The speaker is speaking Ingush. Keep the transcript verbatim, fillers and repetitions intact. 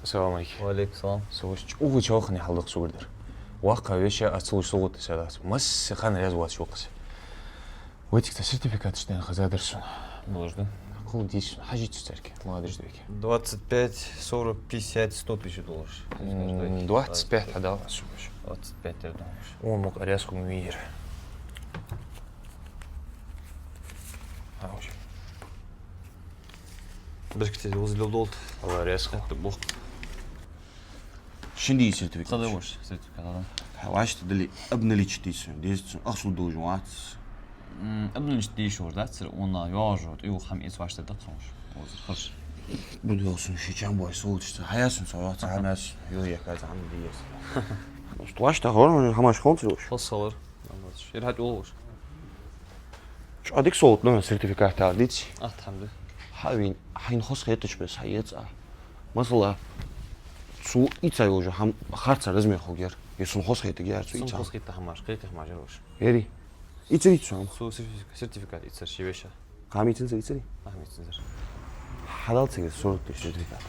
Салам алейкум. Ва алейкум салам. Со ваш чӀоагӀа чоахане хьалдаккха согара дар. Воккха веший, аз ца луш, со гӀоттар са дац. Масса хана раьза воацаш ва-кх аз. Вай тӀехьа сертификаташ дайна хезадар сона. Можна. Кхы дийша, хьажал цу царга. Молодец, дика. Двадцать пять, сорок, пятьдесят, сто пишет долларов. М, двадцать пять хьадала аз шуга. Двадцать пять тӀера долларов. О, мукъа раьза хургва мийра. Хьажал. Беркате, оза лел долда. Аллах раьза хилва. Хатта бохк. Шин дий сертификат? Кхы да ваш сертификат, да. Хьа, вешта дали обналичить дийца, деза цун, ахсул дужун вац. М, обналичить дийша вар дац, цар уна йожо, тӀу хам эц вешта даккха ваш. Оза харш. Буду сун ши чам бой солчта. Хьаясун со, вац, хьамас, йо, я каз, хьам диес. Вешта гӀор, хьамаш хонц ваш. Хос салар. Ир хьат улуш. ЧӀоагӀа дика солт, ну, сертификат тар диц. Ахтамда. Хьавин, хьайна хос хеташ бес, хьаец а. Масала, цу ица уже хьам харца размер хургьяр. Е сун хос хетагьяр цу ица. Сун хос хетта хьамаш, кхетта хьамаш уж. Ери. Ицари цу хьам. Цу сертифи-, сертификат ицар ши веша. Хьам ицинзар ицари? Хьам ицинзар. Хьадал цига сорок тысяч сертификат.